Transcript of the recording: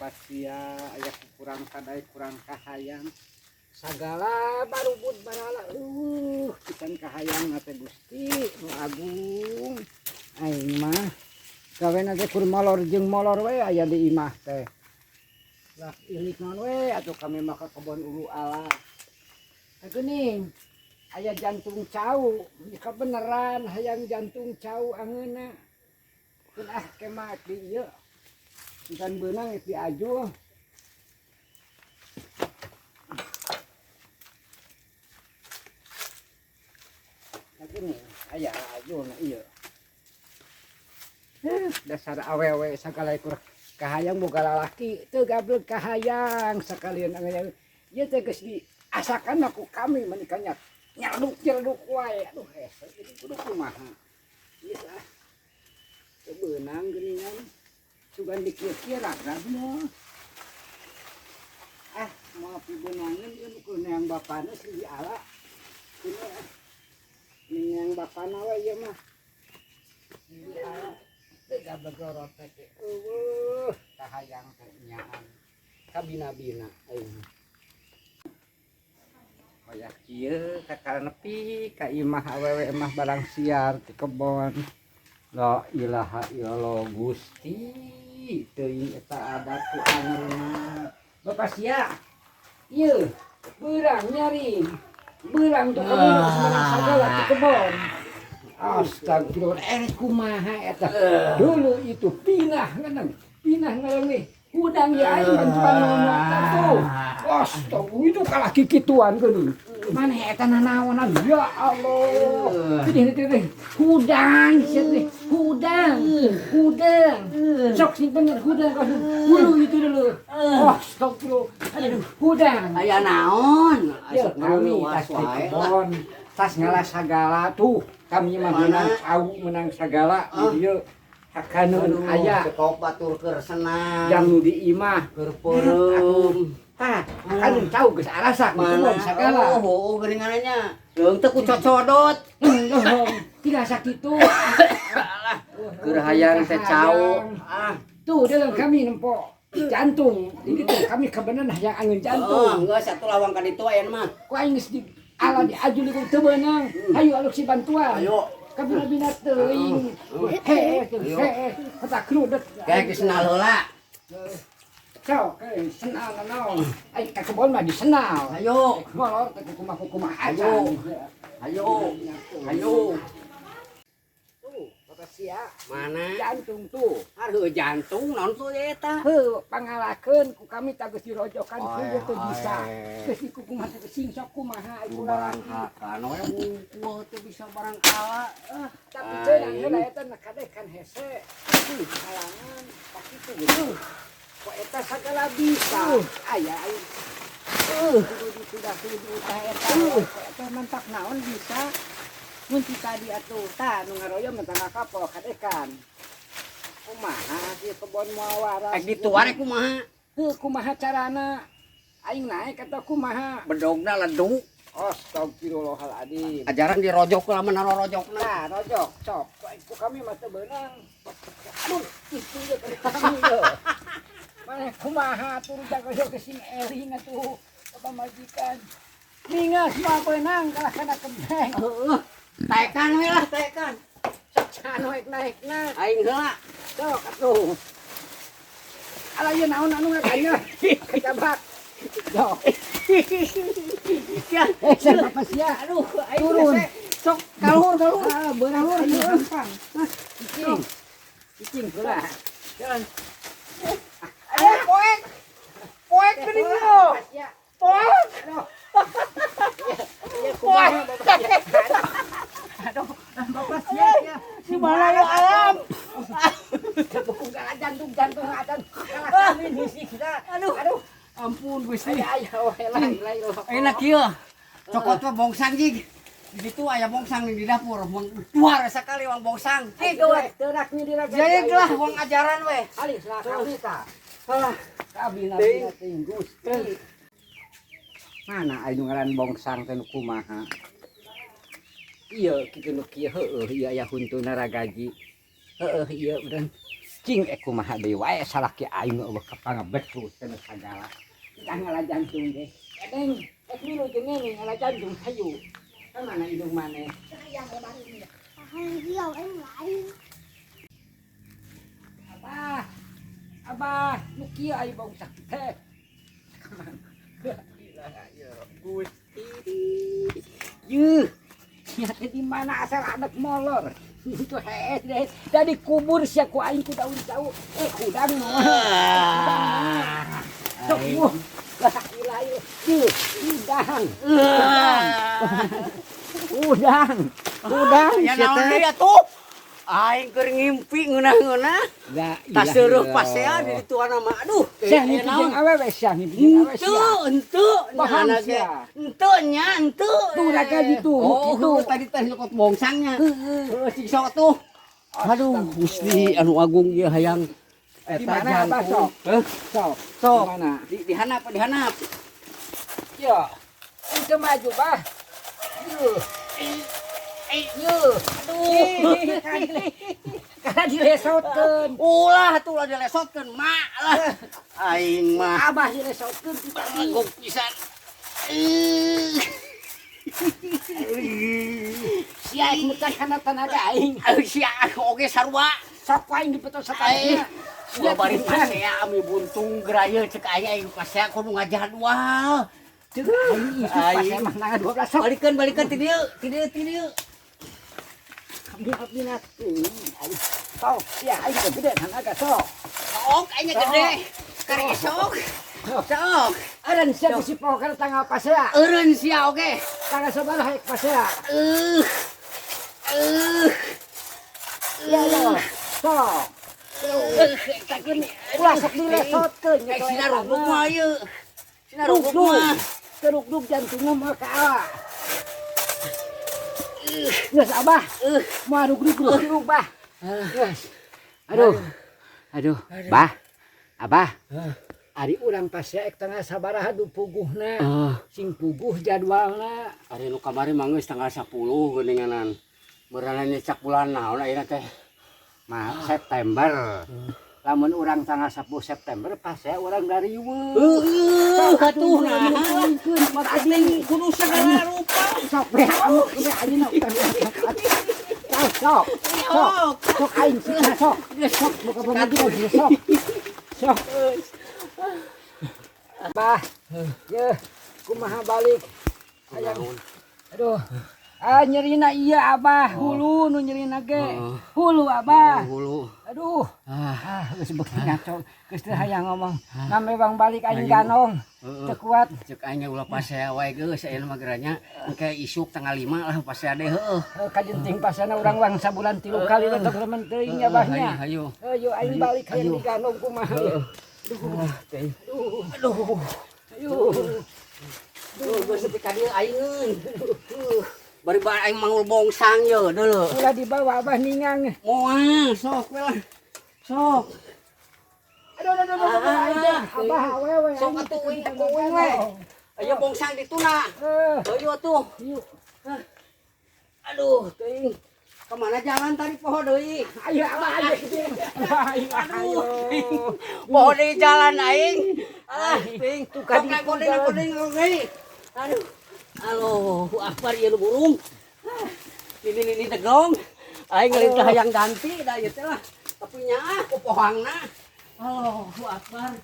Bapak sia aya kurang kadai kurang kahayang sagala barubut barala pisan kahayang teh Gusti nu agung aing mah gawena teh kur molor jeung molor we aya di imah teh lah ilik naon we atuh kami mah ka kebon ulu ala teh geuning aya jantung cau kebeneran hayang jantung cau angeuna keun ah kemah di ieu ikan beunang di ajul nah gini aya ajul na ieu dasar awewe sagala kur kahayang boga lalaki teu gableg kahayang sakalian angeun ieu teh geus diasakan ku kami menikahnya nyerduk-nyerduk wae aduh hese jadi kudu kumaha ieu ah teu beunang geuningan sugan dikieu-kieu ragrag moal ah moal pibeunangeun ieu nu neang bapana si diala kuno ah neang bapana we ieu mah diala teu gableg rorotek eueuh kahayang teh nyaan kabina-bina aing wayah kieu kakara nepi ka imah awewe mah barang siar ti kebon. La ilaha illallah Gusti teuing eta adat ku angeurna. Bapak sia ieu beurang nyaring beurang tuh kamu menang sagala ti kebon. Astagfirullah kumaha eta dulu itu pinah ngeunang pinah ngaleuwih hudang ya aing bantuan naon tuh. Astagfirullah itu kalah kikituan geuning. Maneh eta nanaonan ya Allah. Ini teh hudang sia teh hudang hudang. Sok sing bener hudang hulu itu dulu. Astagfirullah. Aduh hudang. Aya naon? Ya kami tas di kebon tas ngalah sagala tuh kami mah menang cau menang sagala di dieu. Hakaneun aya cekok batur keur senang. Jang nu di imah keur peureum. Tah, kan cau geus arasak di kebon sagala. Oh, heueuh geuninganna. Leung teh ku cocodot. Tidak sakitu. Alah, keur hayang teh cau. Ah, tuh dalam kami nempo jantung. Ini tuh kami kebenaran hayang angeun jantung. Oh, geus satu lawang ka ditu aya mah. Ku aing geus di ala diaju ku teu beunang. Hayu aluk si bantuan. Ayo. Kabina-bina teuing. Heh, heh, kata krudet. Kayak geus senal heula. Sok, senal naon. Ai ka kebon mah disenal. Ayo. Molor teh kumaha-kumaha Ayo. Ayo. Ayo. Tuh, bapak sia. Mana? Jantung tuh. Aduh, jantung naon tuh eta? Heuh, pangalakeun ku kami tah geus dirojokan ku teu bisa. Geus dikukumaha teh sing sok kumaha ai barang hakan we hungkul teu bisa barang ala. Ah, tapi cenah heula eta na kadekan hese. Halangan pakitu gitu. Kok eta sagala bisa. Aya aing. Kudu ditudah-tuduh tah eta. Kok eta mantak naon bisa. Mun ti tadi atuh tah nu ngaroyom mah tangga kapok kadekan. Kumaha ieu kebon moal waras. Ek dituar kumaha? Heuh kumaha carana? Aing naek atau kumaha? Bedogna ledu. Astagfirullahaladzim. Ajaran dirojok lah mana rojokna. Nah, rojok sok. Ku kami mah teu beunang. Aduh, itu ye kami ye. Maneh kumaha atuh jaga yo ke sing eling atuh pamajikan. Ningas mah beunang kalah kana kebeng. Heueuh. Taekan we lah, taekan. Sok anu naik-naikna. Aing heula. Sok atuh. Alah ieu naon anu ngaganya. Kajabak. Sok. Ya, siapa sia? Aduh, aing turun. Sok kaluhur kaluhur. Ah, beurang gampang. Cicing. Cicing heula. Jalan. Eh, poek. Poek geuning yo. Poek. Poek. Aduh, bapak sia ya. Si balaya alam. Tepung jantung-jantung adan. Kalah kami hisi kita. Aduh. Aduh. Ampun Gusti. Ayo, Enak kieu. Cokot mah bongsang jig. Di situ aya bongsang di dapur. Tuar sakali wang bongsang. Cik we, teurak ni diraga. Jadi lah wang ajaran we. Alih lah kami ta. Alah, kabina bina teuing Gusti. Mana aya nu ngaran bongsang teh nu kumaha? Ieu kitu nu kieu heueuh ieu aya huntuna ragaji. Heueuh ieu beurang. Cing kumaha deui wae salaki aing euweuh kapangabetul cenah sagala. Tah ngala jantung ge. Edeng, ek milu jeung ini ngala jantung hayu. Ka mana indung maneh? Hayang diau aing lain. Abah. Abah, nu kieu aya bongsang teh. Gusti. Yuh. Sia teh di mana asal anak molor. Itu hees deh. Dari kubur sia ku aing ku daun cau. Hudang mah. Sok wuh. La ilaha illallah. Yuh, hudang. Hudang. Hudang Ya sia naon teh. deui atuh? Aing keur ngimpi ngeunah-ngeunah. La Tas ilaha seuruh illallah. pasea di dituana mah. Aduh, Sia aya ngimpi naon? jeung awewe sia ngimpi jeung awewe Henteu, sia. henteu. Bohong Nyana ge. sia. Henteu nya, henteu. Tuh raga gitu, Oh, gitu. tadi teh nyokot bongsangnya. Heeh, cing sok tuh. Aduh, Gusti anu agung ieu hayang Di eta mana Abah jantung. sok? Heh, Sok. Sok. Di mana? Di hanap, di hanap. Yo. Itu maju, Bah. Yuh. Yuh. Aduh. Karena dilesotkeun. Ulah atuh ulah dilesotkeun, mak lah. Aing mah Abah dilesotkeun ti tadi. agung pisan. Ih. Sia ek mutan kana tanaga aing. Aduh, sia oge sarua. Sok aing dipetot Aing satanya. sia bari pasea ami buntung geraya cek aing aing pasea kudu ngajadwal. Cek aing isuk Aing. pasea mah tanggal 12 sok. Balikeun balikeun ti dieu, ti dieu, ti dieu. Minat. Sok, sia aing teh gede tanaga sok. Sok aing gede. Karek sok. Sok. Eureun sia bisi poho kana tanggal pasea. Eureun sia oge. Tanggal sabaraha ek pasea? Eh. Eh. Ya ya. Sok. Ulah sok dilesotkeun. Eh, sina ruguk mah ieu. Sina ruguk mah. Kerugdug jantungna mah ka awak. Geus Abah, moal rugdug rugdug Bah. Geus. Aduh. Aduh, Bah. Abah. Ari urang pasea ek tanggal sabaraha du puguhna. Sing puguh jadwalna. Ari nu kamari mah geus tanggal 10 geuninganan. Beurana nyecak bulan naon ayeuna teh? Mah September. Lamun urang tanggal 10 September pasea urang dari riweuh. Heueuh, atuh nah. Tadi kudu segala rupa. Sok we amuk we ayeuna urang. Sok, sok. Sok, sok aing sih sok. Sok buka pamagi sok. Sok. Bah. Yeuh, kumaha balik? Hayang. Aduh. Ah nyerina iya Abah, hulu nu nyerina ge. Hulu Abah. Hulu. Aduh. Ah, Ah, geus beuki ngaco. Geus teu hayang ngomong. Name bang balik aing ganong. Heeh. Teu kuat. Cek aing ulah pasea wae geus ayeuna mah geranya engke isuk tanggal 5 lah pasea deh heueuh. Heuh, kajenting pasana urang wang sabulan 3 kali we tong remen teuing ya Abahnya. Hayu. Ayo aing balik hayang Ayo. diganong kumaha ya. Aduh, teh. Aduh. Aduh. Ayo. Duh, geus nepi ka dieu aing euy. Duh. Bari bae aing manggul bongsang ye deuleu. Ulah dibawa Abah ningang. Moal sok we lah. Sok. Aduh aduh aduh aduh aing teh. Abah awewe. Sok atuh uing teh uing we. Aya bongsang dituna. Eh, Ayo atuh. yuk. Aduh, teuing. Kemana jalan tadi poho deui? Ayo Abah ayo. Ayo ayo. Poho deui jalan aing. Alah, teuing. Tuh ka Sok ditu kodeng jalan. kodeng deui. Aduh. Allahu akbar ieu nu burung. Ah, Ini ini tegong. Aing ngelintah hayang ganti da ieu teh lah. Tapi nyaah ku pohangna. Allahu akbar.